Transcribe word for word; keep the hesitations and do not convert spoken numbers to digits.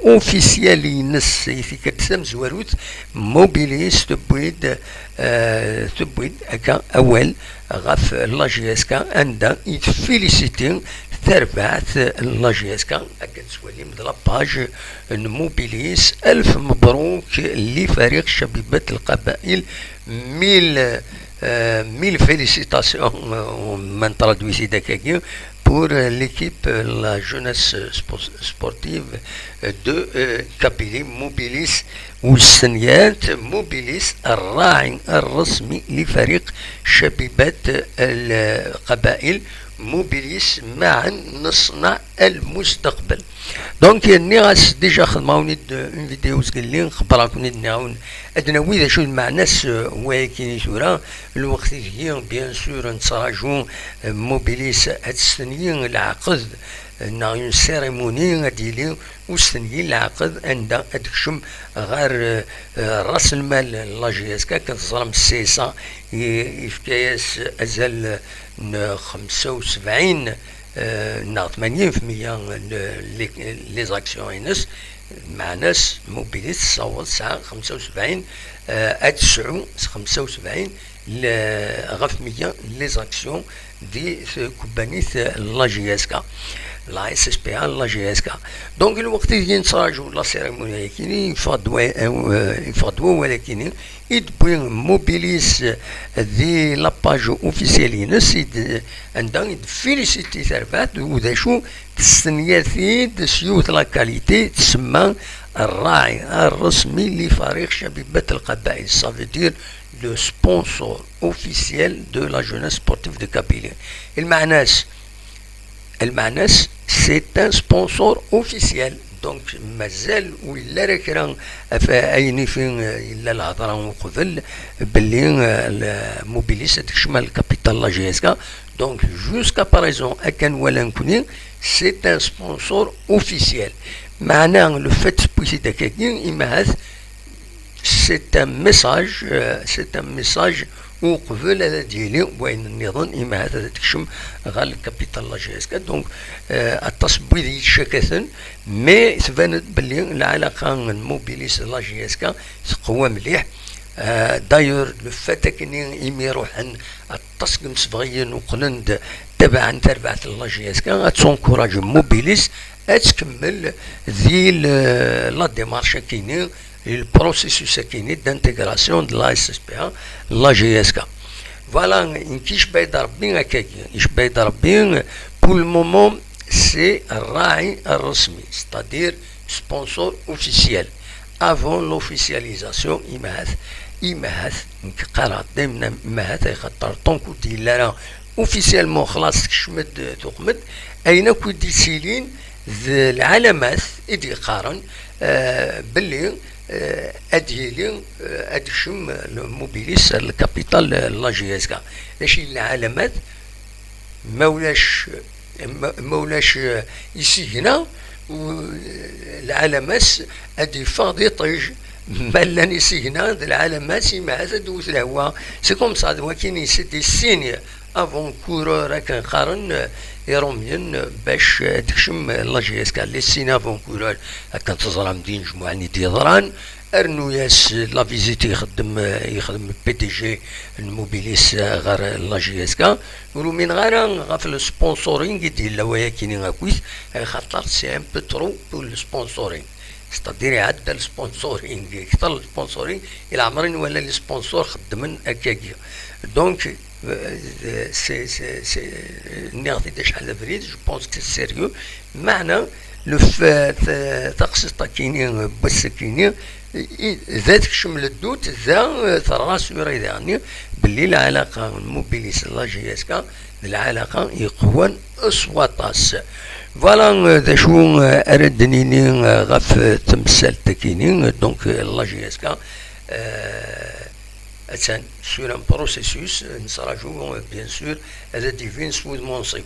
officiel-ines i tikkelt tamezwarut, Mobilis tewwi-d, eh, tewwi-d akka awal ɣef la J S K, anda i tfilisiti tarbaɛt n la J S K. Akken tettwalim d la page n Mobilis. Alf mebruk li fariq Chabibat Lqabail. Mille, euh, mille félicitations, euh, ma ntraduit-t-id akkagi, pour, euh, l'équipe, euh, la jeunesse spo-, sportive, euh, de, euh, Kabylie, Mobilis. Ustenyan, Mobilis, الراعي الرسمي لفريق شبيبات القبائل. Mobilis, معا نصنع المستقبل. Donc, nniɣ-as déjà, xedmeɣ-awen-id une vidéo zgelli, xebbreɣ-ken-id, nniɣ-awen ad nawi d acu d lmeɛna-s, euh, wayagi i tura. Lweqt ideg, bien sûr, nettraǧu, euh, Mobilis ad testenyi leɛqed, euh, neɣ une cérémonie ad d-yili ustenyi leɛqed anda ad d-tekcem ɣer, euh, euh, ras lmal n la J S K. Akken teẓram, C S A i-, yefka-yas azal n xemsa u sebɛin, euh, neɣ tmanyin fi meyya n les, les actions-ines. Meɛna-s, Mobilis tessaweḍ tesɛa xemsa u sebɛin, euh, ad tesɛu s xemsa u sebɛin le-, ɣef meyya n les actions di tkebbanit la J S K, la S S P A, la J S K. Donc, lweqt ideg nettraǧu la cérémonie-akini, yeffeɣ-d wa-, euh, yeffeɣ-d wawal-akini, i d-tewwi Mobilis di la page officielle-ines, i d-, anda i d-félicite tarbaɛt, u d acu, testenya-t-id s yiwet la qualité, tsemma الراعي الرسمي لفريق شبيبة القبائل. Ça veut dire le sponsor officiel de la jeunesse sportive de Kabylie. Lmeɛna-s, lmeɛna-s, c'est un sponsor officiel. Donc, mazal ur yelli ara kra ɣef ayen i fi, euh, yella lhedra uqbel belli, euh, le Mobilis ad tekcem ɣer lkapital la J S K. Donc, jusqu'à présent, akken wala nekni, c'est un sponsor officiel. Meɛna, le fait tewwi-t-id akkagi, imahat, c'est un message, euh, c'est un message uqbel ad d-yili wayen nniḍen, imahat ad tekcem ɣer lkapital la J S K. Donc, euh, aṭas n wid yettcakaten, mais tban-d belli lɛalaqa n Mobilis d la J S K teqwa mliḥ. Euh, d'ailleurs, le fait akkenni imi ruḥen aṭas n yimsebɣiyen uqlen-d, tabaɛen tarbaɛt n la J S K, ad tencourager Mobilis ad tkemmel di le-, la démarche akini, le processus akini d'intégration de la S S P A, la J S K. Voilà, nekk icba-yi-d Rebbi akkagi, icba-yi-d Rebbi, pour le moment, c'est الراعي الرسمي, c'est-à-dire sponsor officiel. Avant l'officialisation, imahat, imahat, nekk qqareɣ daymen imahat, axaṭer tant que ur d-yelli ara officiellement, xlaṣ, tekcem-d, tuqem-d, ayen akk i d-yettilin d lɛalamat i d-yeqqaren, euh, belli, euh, ad yili, euh, ad yekcem le Mobilis ar lkapital, euh, la J S K. D acu i d lɛalamat? Ma ulac, ma, ma ulac, euh, isigna, u-, lɛalamat ad yeffeɣ d iṭij. Ma llan isigna d lɛalamat, imahat ad d-tewwet lehwa. C'est comme ça, d wakin, c'est des signes avant-coureurs, akken qqaren, euh, Irumyen, euh, bac, euh, ad tekcem, euh, la J S K, les signes avant-coureurs, akken teẓram di tejmuɛin i d-yeḍran. Rnu-yas la visite i ixeddem, ixeddem P D G n Mobilis ɣer la J S K. Ur umineɣ ara ɣef le sponsoring i d-yella wayakini akkit, axaṭer c'est un peu trop pour le sponsoring. C'est-à-dire, iɛedda le sponsoring, kter le sponsoring, i leɛmer i nwala les sponsors xeddmen akkagi. Donc, euh, c'est, c'est, c'est, nniɣ-t-id acḥal d abrid, je pense que c'est sérieux. Meɛna, le fait, euh, taqsiṭ-akini, euh, n wass-akini, i, i, da tekcem le doute, da, euh, terrassure daɣen belli lɛalaqa n Mobilis d la J S K d lɛalaqa yeqwan s waṭas. Voilà, euh, d acu, euh, ara d-nini, euh, ɣef, euh, temsalt-akini, euh, donc, euh, la J S K, euh, attan sur un processus, euh, nettraǧu, euh, bien sûr, ad d-ibin s wudem unṣib.